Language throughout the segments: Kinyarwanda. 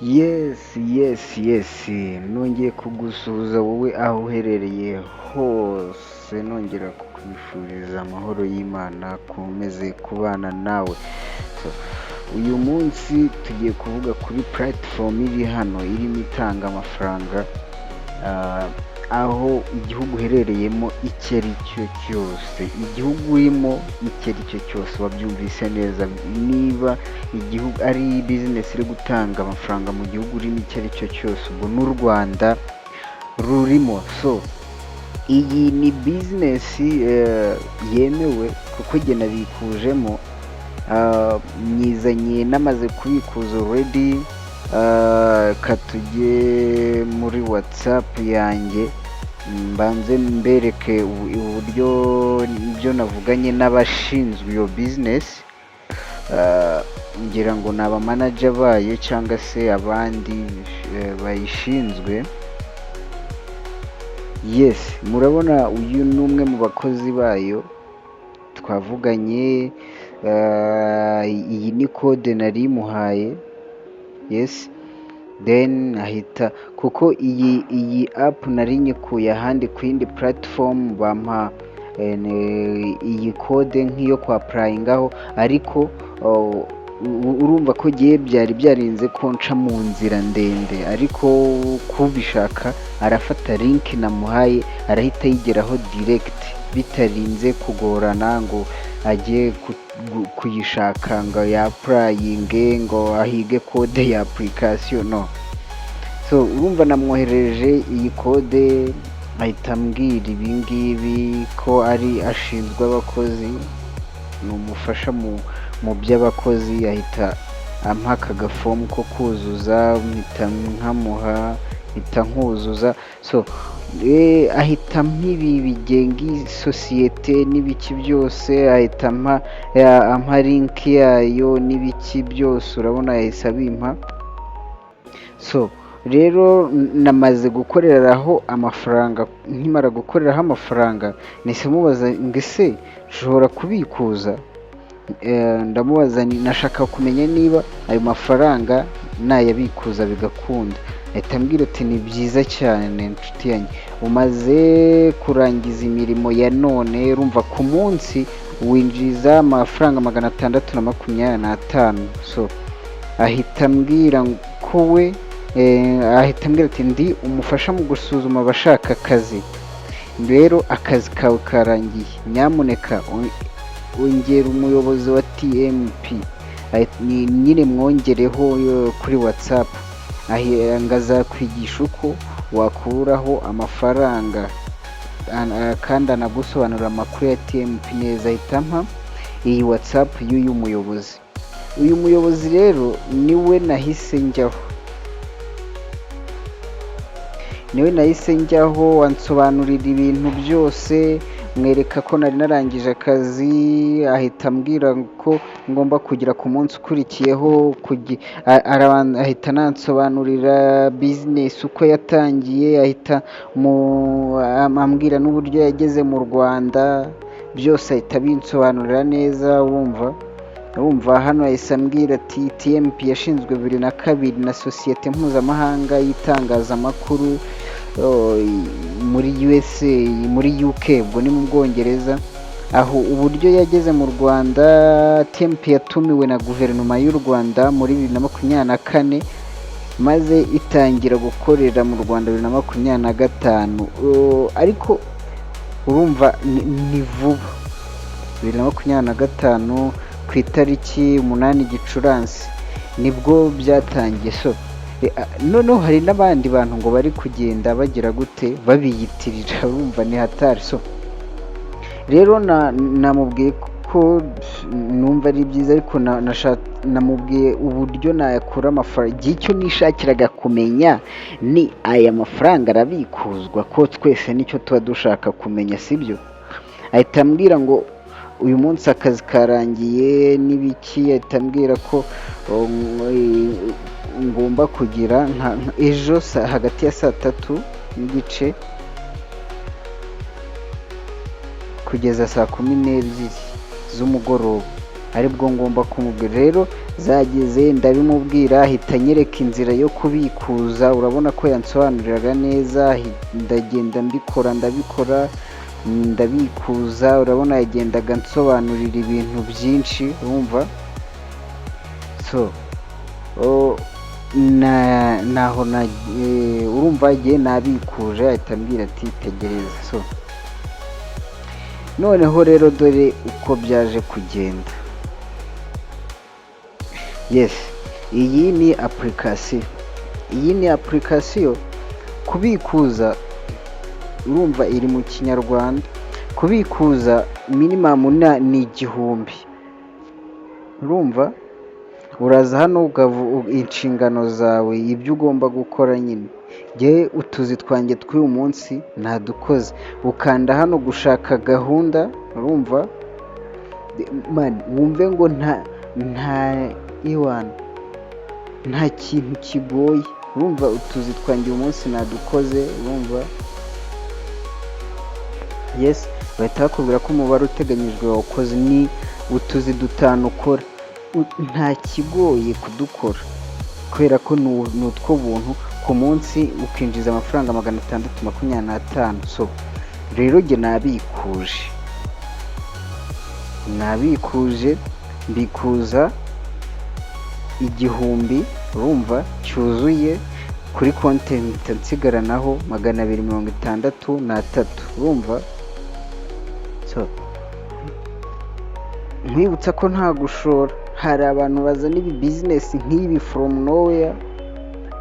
Yes, nongeye kugusuhuza wowe aho uherereye hose, nongera kukwifuriza amahoro y'Imana akomeze kubana nawe. So, uyu munsi tugiye kuvuga kuri platform iri hano irimo itanga amafaranga, aho igihugu uherereyemo icyo ari cyo cyose, igihugu urimo icyo ari cyo cyose, wabyumvise neza. Niba igihugu ari business iri gutanga amafaranga mu gihugu urimo icyo ari cyo cyose, ubwo n'u Rwanda rurimo. So iyi ni business yemewe kuko jye nabikujemo, nyizanye namaze kubikuza already. Ka tujye muri WhatsApp yanjye mbanze mbereke uburyo ibyo navuganye n'abashinzwe iyo business, ngira ngo ni aba manager bayo cyangwa se abandi bayishinzwe. Yes, murabona uyu ni umwe mu bakozi bayo twavuganye, iyi ni code nari muhaye. Yes, then ahita, kuko iyi app nari nyikuye ahandi ku yindi platform, bampa iyi code nk'iyo kwa applyingaho, ariko urumva ko giye byari byarinze ko nca mu nzira ndende, ariko kubishaka arafata link namuhaye, arahita ayigeraho direct bitarinze kugorana ngo ajye kuyishaka ngo ya applyinge, ngo ahige code ya application, no. So urumva namwoherereje iyi code, ahita ambwira ibi ngibi ko ari ashinzwe abakozi, ni umufasha mu by'abakozi. Ahita ampa aka gafomu ko kuzuza, mpita nkamuha, mpita nkuzuza. So ahita ampa ibi bigenga isosiyete n'ibiki byose, ahita ampa link yayo n'ibiki byose, urabona yahise abimpa. So rero namaze gukoreraho amafaranga. Nkimara gukoreraho amafaranga, nahise mubaza ngo: "Ese nshobora kubikuza?" Ndamubaza nti nashaka kumenya niba ayo mafaranga nayabikuza bigakunda. Ahita ambwira ati: "Ni byiza cyane, nshuti yanjye, umaze kurangiza imirimo ya none." Urumva ku munsi winjiza amafaranga 625. So ahita ambwira ko we ahita ambwira ati: "Ndi umufasha mu gusuzuma abashaka akazi, rero akazi kawe karangiye, nyamuneka ongera umuyobozi wa TMP." Nyine mwongereho kuri WhatsApp, ngo azakwigisha uko wakuraho amafaranga kandi anagusobanurira amakuru ya TMP neza. Ahita ampa iyi WhatsApp y'uyu muyobozi. Uyu muyobozi rero niwe nahise njyaho, ansobanurira ibintu byose, mwereka ko nari narangije akazi, ahita ambwira ko ngomba kugera ku munsi ukurikiyeho, ahita anansobanurira business uko yatangiye, ahita ambwira n'uburyo yageze mu Rwanda, byose ahita abinsobanurira neza. Urumva hano yahise ambwira ati: "TMP yashinzwe 2002 na sosiyete mpuzamahanga y'itangazamakuru muri USA, muri UK, ubwo ni mu Bwongereza." Aho uburyo yageze mu Rwanda, TMP yatumiwe na guverinoma y'u Rwanda muri 2024, maze itangira gukorera mu Rwanda 2025. Ariko urumva ni vuba, 2025 ku itariki 8 Gicurasi nibwo byatangiye. So noneho hari n'abandi bantu ngo bari kugenda bagira gute, babiyitirira, urumva ni hatari. So rero namubwiye ko numva ari byiza, ariko namubwiye uburyo nayakura amafaranga. Igihe icyo nishakiraga kumenya ni aya mafaranga arabikuzwa, ko twese nicyo tuba dushaka kumenya, sibyo? Ahita ambwira ngo uyu munsi akazi karangiye n'ibiki, ahita ambwira ko ngomba kugira ejo hagati ya saa 3:30 kugeza saa 12 z'umugoroba. Aribwo ngomba kumubwira. Rero zageze, ndabimubwira, ahita anyereka inzira yo kubikuza. Urabona ko yansobanuriraga neza. Ndagenda mbikora, ndabikora, ndabikuza. Urabona yagendaga ansobanurira ibintu byinshi, urumva. So na naho na urumva igihe nabikuje, ahita ambwira ati: "Tegereza." So noneho rero dore uko byaje kugenda. Yes, iyi ni application, iyi ni application kubikuza. Urumva iri mu Kinyarwanda. Kubikuza minimum ni 1000. Urumva uraza hano inshingano zawe, ibyo ugomba gukora nyine. Njyewe utuzi twanjye tw'uyu munsi nadukoze. Ukanda hano gushaka gahunda. Urumva man, wumve ngo nta iwana, nta kintu kigoye. Urumva utuzi twanjye uyu munsi nadukoze. Urumva, yes, bahita bakubwira ko umubare uteganyijwe wawukoze. Ni utuzi dutanu ukora. Nta kigoye kudukora kubera ko ni utw'ubuntu. Ku munsi ukinjiza amafaranga 625. So rero jye nabikuje, nabikuje, mbikuza 1000, urumva, cyuzuye. Kuri konti mpita nsigaranaho 263. Urumva, so nkwibutsa ko nta gushora. Hari abantu bazana ibi business nk'ibi from nowhere,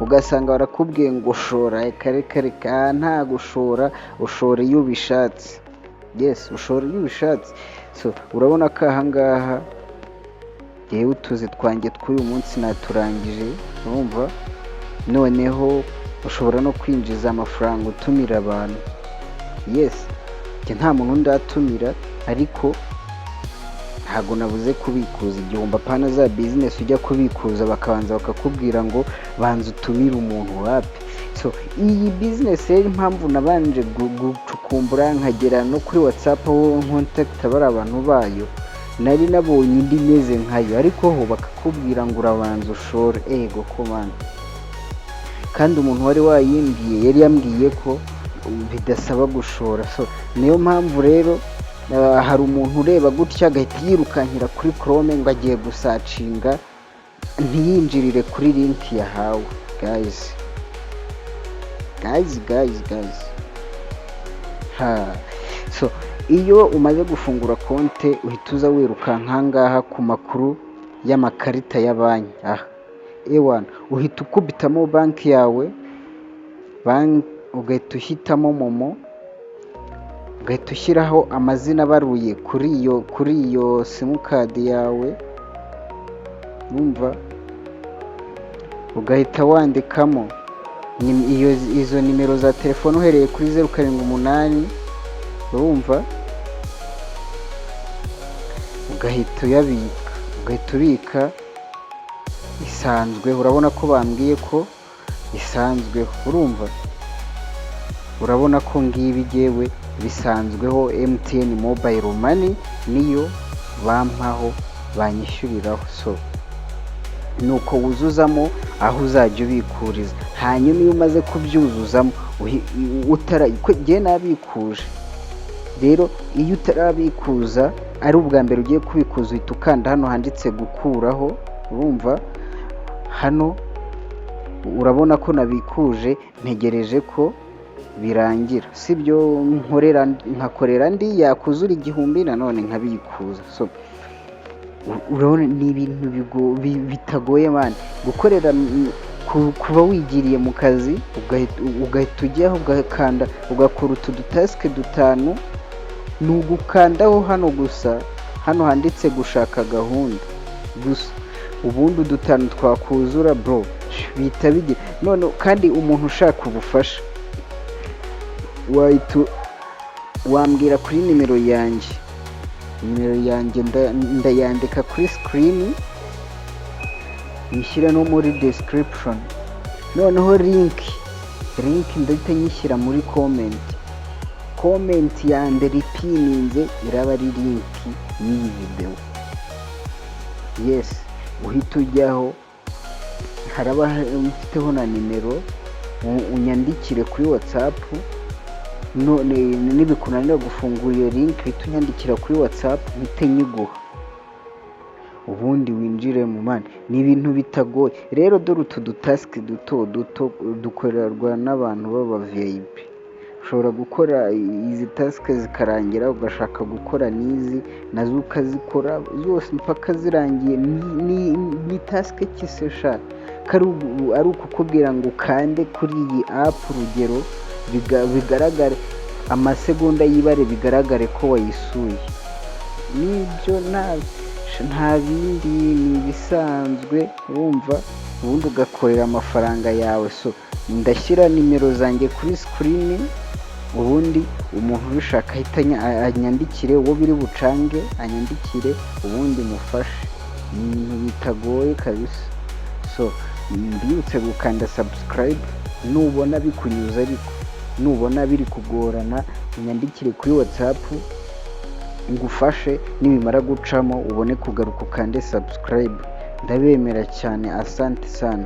ugasanga barakubwiye ngo shora. Reka, reka, reka, nta gushora. Ushora iyo ubishatse. Yes, ushora iyo ubishatse. So urabona ko ahangaha yewe utuzi twanjye tw'uyu munsi naturangije. Urumva noneho ushobora no kwinjiza amafaranga utumira abantu. Yes, njye nta muntu ndatumira, ariko ntabwo nabuze kubikuza 1000. Apana za business ujya kubikuza bakabanza bakakubwira ngo banza utumire umuntu. Wapi. So iyi business rero, impamvu nabanje gucukumbura nkagera no kuri WhatsApp aho nkontakita bari abantu bayo, nari nabonye indi imeze nkayo, ariko ho bakakubwira ngo urabanza ushore. Ego komana, kandi umuntu wari wayimbwiye yari yambwiye ko bidasaba gushora. So niyo mpamvu rero hari umuntu ureba gutya agahita yirukankira kuri Chrome ngo agiye gusearchinga, ntiyinjirire kuri link yahawe. Guys, guys, guys, guys, ha. So iyo umaze gufungura konte, uhita uza wirukanka ahangaha ku makuru y'amakarita ya banki. Aha ewana uhita ukubitamo banki yawe, banki, ugahita uhitamo MoMo, ugahita ushyiraho amazina abaruye kuri iyo simukadi yawe. Wumva, ugahita wandikamo iyo izo nimero za telefone uhereye kuri 078. Urumva ugahita uyabika, ugahita ubika isanzwe. Urabona ko bambwiye ko isanzweho. Urumva, urabona ko ngibi jyewe bisanzweho. MTN Mobile Money niyo bampaho, banyishyuriraho. So nuko wuzuzamo aho uzajya ubikuriza. Hanyuma iyo umaze kubyuzuzamo, utara ko jye nabikuje rero, iyo utarabikuza, ari ubwa mbere ugiye kubikuza, uhita ukanda hano handitse gukuraho. Urumva hano urabona ko nabikuje, ntegereje ko birangira, sibyo? Nkorera, nkakorera andi yakuzura 1000, nanone nkabikuza. So urabona ni ibintu bitagoye man gukorera. Kuba wigiriye mu kazi, ugahita ujyaho, ugakanda, ugakora utu dutask dutanu. Ni ugukandaho hano gusa, hano handitse gushaka gahunda gusa, ubundi udutanu twakuzura, bro, bihita bigira. None kandi umuntu ushaka ubufasha, wahita wambwira kuri nimero yanjye. Nimero yanjye ndayandika kuri screen, nyishyire no muri description. Noneho link ndahita nyishyira muri comment. Comment ya mbere ipininze iraba ari link y'iyi videwo. Yes, uhita ujyaho, haraba mfiteho na nimero, unyandikire kuri WhatsApp. None nibikunanira gufungura iyo link, uhita unyandikira kuri WhatsApp, mpite nyiguha, ubundi winjire mu mani. Ni ibintu bitagoye rero. Dore utu dutask duto duto dukorerwa n'abantu b'aba VIP. Ushobora gukora izi task zikarangira, ugashaka gukora n'izi nazo, ukazikora zose mpaka zirangiye. Ni task ki se sha, ko ari ukukubwira ngo ukande kuri iyi app, urugero, bigaragare amasegonda y'ibare, bigaragare ko wayisuye. Nibyo, nta bindi, ni ibisanzwe, urumva, ubundi ugakorera amafaranga yawe. So ndashyira nimero zanjye kuri screen, ubundi umuntu ubishaka ahita anyandikire, uwo biri bucange anyandikire, ubundi mufashe. Ni ibintu bitagoye kabisa. So mbibutse gukanda subscribe nubona bikunyuze, ariko nubona biri kugorana, unyandikire kuri WhatsApp ngufashe. Nibimara gucamo, ubone kugaruka ukande subscribe. Ndabemera cyane, asante sana.